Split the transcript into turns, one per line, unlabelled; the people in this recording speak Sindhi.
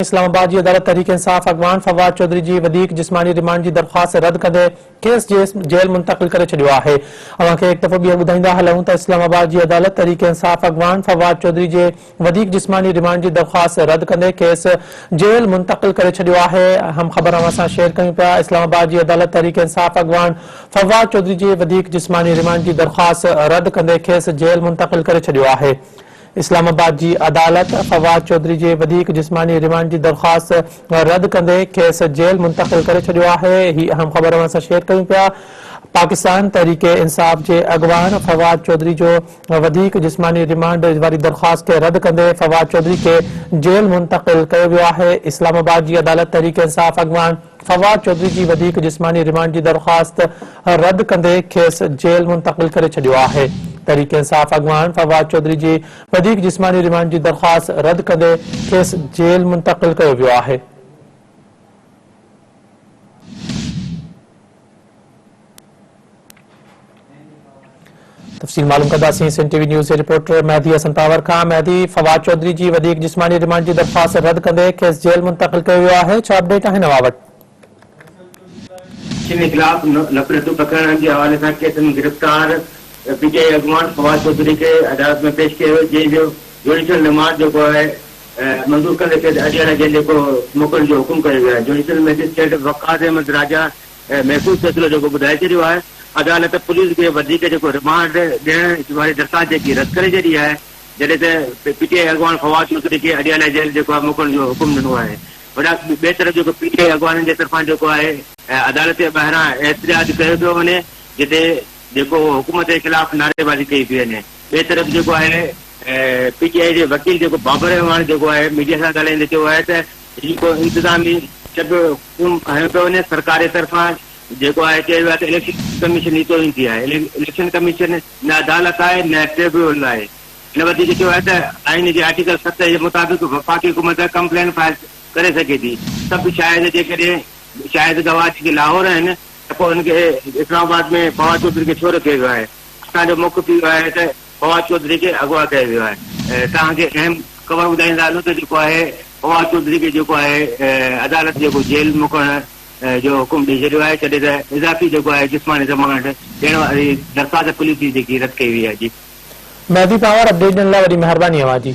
اسلام آباد جي عدالت تحريڪ انصاف اڳواڻ فواد چوڌري جي وڌيڪ جسماني رمانڊ جي درخواست رد ڪندي کيس جيل منتقل ڪري ڇڏيو آهي. اوهان کي هڪ دفعو ٻيهر ٻڌائيندا هلون ته اسلام آباد جي عدالت تحريڪ انصاف اڳواڻ فواد چوڌري جي وڌيڪ جسماني رمانڊ جي درخواست رد ڪندي کيس جيل منتقل ڪري ڇڏيو آهي. اهم خبر اوهان سان شيئر ڪيون پيا اسلام آباد جي عدالت تحريڪ انصاف اڳواڻ فواد چوڌري جي وڌيڪ جسماني رمانڊ جي درخواست رد ڪندي کيس جيل منتقل ڪري ڇڏيو آهي. اسلام آباد جي عدالت فواد چوڌري جي وڌيڪ جسماني رمانڊ جي درخواست رد ڪندي کيس جيل منتقل ڪري ڇڏيو آهي. هي اهم خبر اوهان سان شيئر ڪيون پيا. پاڪستان تحريڪ انصاف جي اڳواڻ فواد چوڌري جو وڌيڪ جسماني رمانڊ واري درخواست کي رد ڪندي فواد چوڌري کي جيل منتقل ڪيو ويو آهي. اسلام آباد جي عدالت تحريڪ انصاف اڳواڻ فواد چوڌري جي وڌيڪ جسماني رمانڊ جي درخواست رد ڪندي کيس جيل منتقل ڪري ڇڏيو آهي. تحريڪ انصاف اڳواڻ فواد چوڌري جي وڌيڪ جسماني رمانڊ جي درخواست رد ڪندي کيس جيل منتقل ڪيو ويو آهي. تفصيل معلوم ڪنداسين سنڌ ٽي وي نيوز جي رپورٽر مهدي حسن پاور کان. مهدي، فواد چوڌري جي وڌيڪ جسماني رمانڊ جي درخواست رد ڪندي کيس جيل منتقل ڪيو ويو آهي، ڇا اپڊيٽ آهن اوهان وٽ؟
چين خلاف نفرتون پکيڙڻ جي حوالي سان ڪيس ۾ گرفتار پي ٽي آء اڳواڻ فواد چوڌري کي عدالت ۾ پيش ڪيو ويو جنهن جو جوڊيشل رمانڊ جيڪو آهي منظور ڪندي کيس اڊيالا جيل جيڪو موڪلڻ جو حڪم ڪيو ويو آهي جوڊيشل مئجسٽريٽ وقاص احمد راجا محفوظ فيصلو جيڪو ٻڌائي ڇڏيو آهي، عدالت پوليس کي وڌيڪ جيڪو رمانڊ ڏيڻ واري درخواست جيڪي رد ڪري ڇڏي آهي، جڏهن ته پي ٽي آء اڳواڻ فواد چوڌري کي اڊيالا جيل جيڪو آهي موڪلڻ جو حڪم ڏنو آهي. وڏا ٻئي طرف جيڪو پي ٽي آء اڳواڻن جي طرفان جيڪو آهي عدالت جي ٻاهران احتجاج ڪيو پيو وڃي، جتي جيڪو حڪومت جي خلاف نعريبازي ڪئي پئي وڃي. ٻئي طرف جيڪو آهي پي ٽي آء جي وڪيل جيڪو بابر اعواڻ جيڪو آهي ميڊيا سان ڳالهائيندي چيو آهي ته هي ڪو انتظامي چپ حڪم هنيو پيو وڃي، سرڪار جي طرفان جيڪو آهي چيو ويو آهي ته اليڪشن ڪميشن جي توهين ٿي آهي، اليڪشن ڪميشن نه عدالت آهي نه ٽربيونل آهي. هن وڌيڪ چيو آهي ته آئين جي آرٽيڪل 7 جي مطابق وفاقي حڪومت ڪمپلين فائل ڪري سگهي ٿي، سڀ شاهد جيڪڏهن شاهد گواهه جيڪي لاهور آهن ته پوء انهن کي اسلام آباد ۾ فواد چوڌري کي ڇو رکيو ويو آهي، اسان جو موقف اهو آهي ته فواد چوڌري کي اغوا ڪيو ويو آهي. توهان کي اهم خبر ٻڌائيندا هلون ته جيڪو آهي فواد چوڌري کي جيڪو آهي عدالت جيڪو جيل موڪلڻ جو حڪم ڏئي ڇڏيو آهي جڏهن ته اضافي جيڪو آهي جسماني ضمانت ڏيڻ واري درخواست پوليس جي جيڪي رد ڪئي وئي آهي جي.
مهدي پنهور اپڊيٽ ڏيڻ لاء وڏي مهرباني اوهان جي.